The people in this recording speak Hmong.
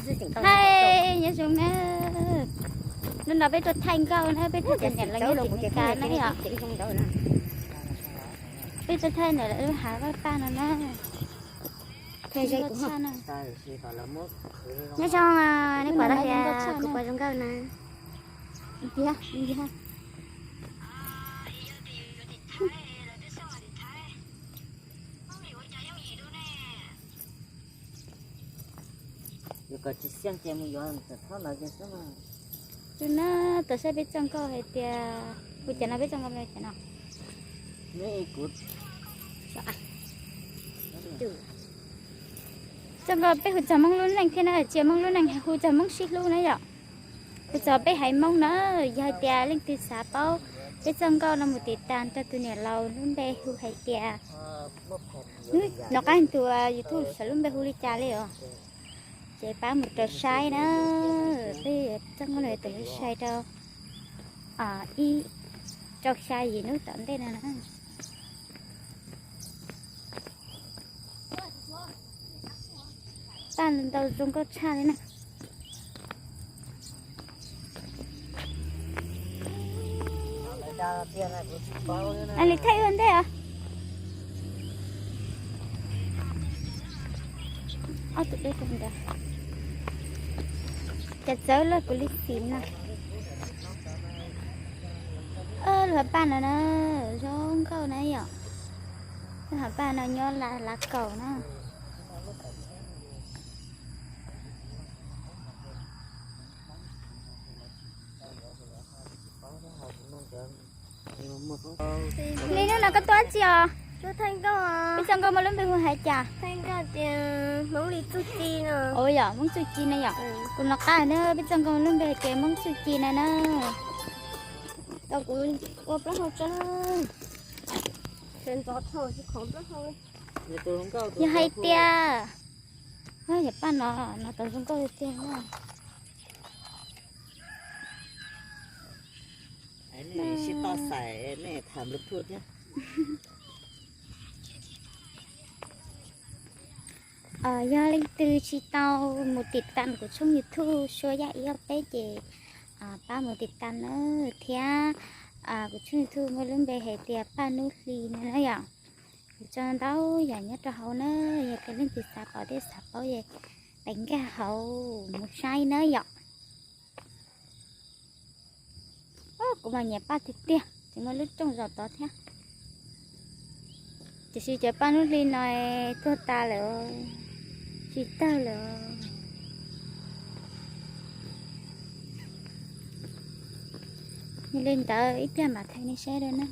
Hais nyob zoo na, hnub no peb tuaj thaij nkauj na, peb tuaj thaij niam laus nyob tim Meskas na yom. Peb tuaj thaij niam laus lub hav vaj paj no na. Nyob zoo, neb pom tau tias kuv pom zoo nkauj na. Tus no tau saib peb txoj nkauj hais tias, hu cas no, peb txoj nkauj no cas no? Txoj nkauj peb hu txog Hmoob lub neej thiab na, tsis yog Hmoob lub neej, hu txog Hmoob sib hlub na yom. Hu txog peb haiv Hmoob na, yog hais tias leej twg xav paub peb txoj nkauj no mus tiv tas rau tus niam laus lub npe hu hais tias, nov qab tus YouTube saum lub npe hu li cas li os. Ces pab mus rau saib na, peb txoj nkauj no yuav tawm sai rau ib rau xya yim hnub tom ntej no na. Paj ntau zoo nkauj tshaj li na. Li thaij ua ntej os. Ob tug dej ntawd, cas txawv lawm kuv li xim no. Lub hav paj no na, zoo nkauj na yom. Lub hav paj no nyob Lav Kaum na. Li hnub no koj tuaj dab tsi os? Peb txoj nkauj muaj lub npe hu hais cas? Ua yog Hmoob Txuj Ci na yom. Kuv nov qab na, peb txoj nkauj lub npe hais tias Hmoob Txuj Ci na na. Yog hais tias, yam paj no, no tau zoo nkauj tiag tiag na. Yog leej twg tsis tau mus tiv tas kuv tshooj YouTube Suab Yaj Ib Ob Peb ces pab mus tiv tas na thiab. Kuv tshooj YouTube muaj lub npe hais tias Paj Nub Hli no na yom. Kuv tso ntau yam nyob rau hauv na, yog tias leej twg xav pom thiab xav paub es pab nkag hauv mus saib na yom. Kuv mas nyiam paj tiag tiag, tseem muaj lub rooj zaum tod thiab. Tiam sis cov Paj Nub Hli no tuag tas lawm, tsis tawg lawm. Yog li ntawd ib pliag mam thaij nej saib dua na.